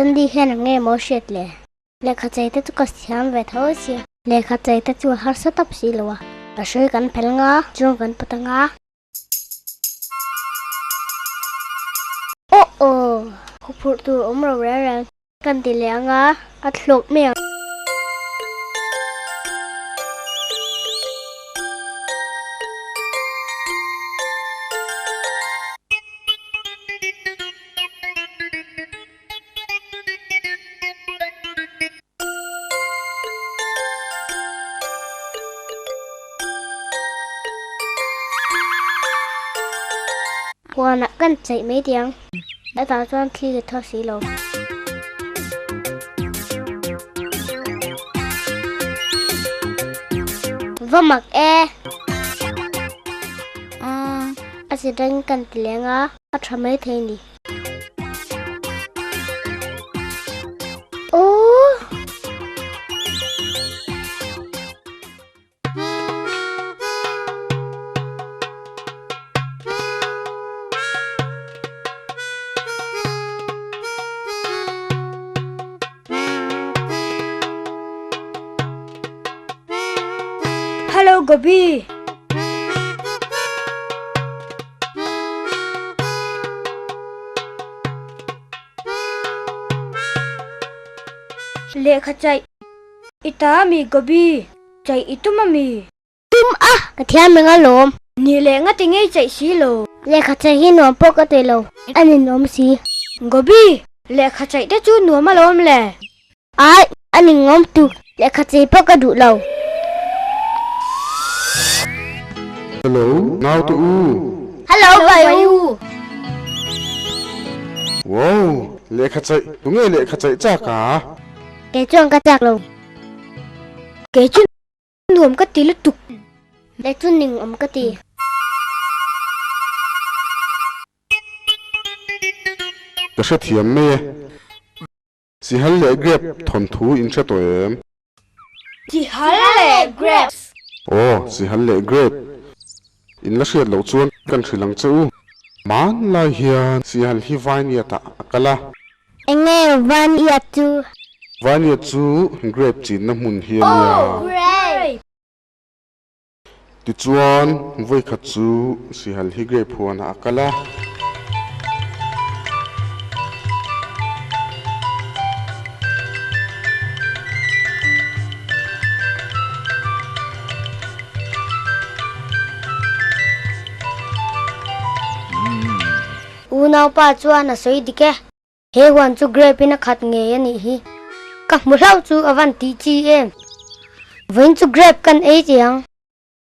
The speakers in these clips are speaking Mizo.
Sandy hian eng nge maw hriat le? Lehkha chei te chu ka siam ve tho a sia. Lehkha chei te chu a harsa tawp si lo a. A hrui kan phel nga, chung kan put anga. Aw aw! Huphurh tur awm ro reng reng kan ti leh anga, a thlawk mai ang. Huanah kan cheih mai tiang. Hetah chuan thli ka thaw si lo. Va mak e! A si reng kan ti leng a, a tha mai thei ni. Hello Gobi. Lehkha chaih i ta ami Gobi, chaih i tum ami? Tum a, ka thiam reng alawm. Ni leh nga ti ngei chaih si lo. Lehkha chaih hi nuam pawh ka ti lo, a ninawm si. Gobi, lehkha chaih te chu nuam alawm le. Ai, a ninawm tu, lehkha chei pawh ka duh lo. Hello, nau te u. Hello, vai u. Wow, lehkha chaih, tunge lehkha chaih chak a? Kei chuan ka chak lo. Kei chu nuam ka ti lutuk. Kei chu ninawm ka ti. Ka hrethiam mai e. Sihal leh Grep thawnthu in hre tawh em? Sihal leh Grapes. Aw, Sihal leh Grape. In la hriat loh chuan kan hrilh ang che u. Hmanlai hian Sihal hi Vineyard ah a kal a. Enge Vineyard chu? Vineyard chu Grape chinna hmun hi a nia. Oh, Grape! Tichuan, vawikhat chu Sihal hi grape huanah a kal a. Unaupa chuan a sawi dik e. He huan chu grape in a khat ngei a nih hi. Ka hmu hlauh chu a van tih chi em. Vawiin chu grape kan ei chiang.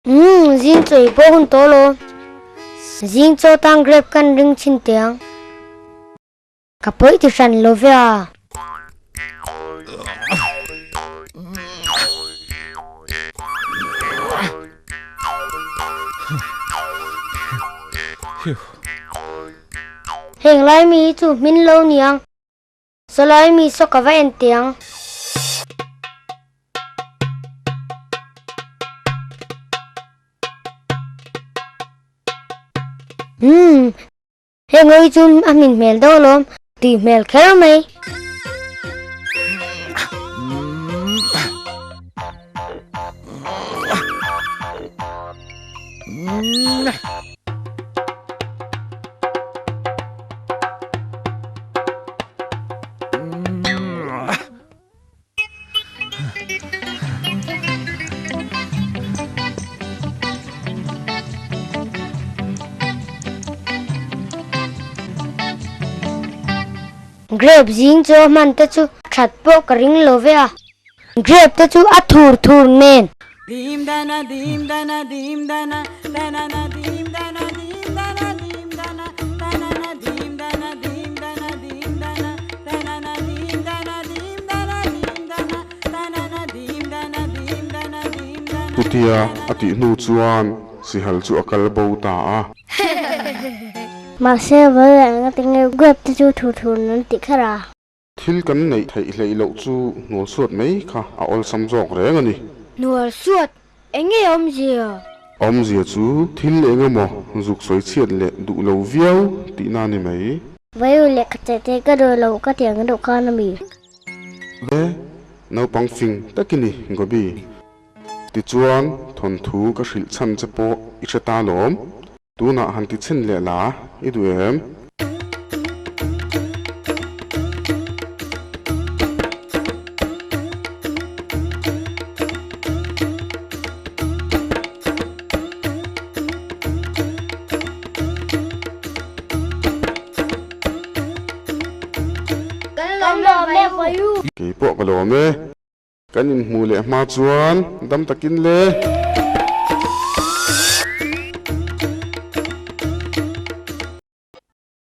Umm zing chaw ei pawh hun tawh lo. Zing chaw tang grape kan ring chhin teh ang. Ka pawi ti hran lo ve a. Heng lai mi hi chu hmin lo niang. Sawlai mi saw ka va en teh ang. Umm, heng ho hi chu a hmin hmel deuh alawm, tui hmel kher mai. Grape zing chu a hman te chu that pawh ka ring lo ve a. Grape te chu a thur thur nen. Chutia a tih hnu chuan Sihal chu a kal bo ta a. Mahse, vawi eng ati nge grape te chu thur thur an tih kher a? Thil kan neih theih hleih loh chu hnual suat mai kha a awlsam zawk reng a ni. Hnual suat? Eng nge awmzia? Awmzia chu thil eng emaw zuk sawi chhiat leh duh lo viau tihna a ni mai. Vaiu lehkha cheh te ka duh lo ka ti ang deuh khan a mi. Ve, naupang fing tak i ni, Gobi. Tichuan, thawnthu ka hrilh chhan che pawh i hre ta lawm. Tunah han ti chhin leh la, i duh em? Kan lawm e Vayu. Kei pawh ka lawm e. Kan inhmuh leh hma chuan dam takin le.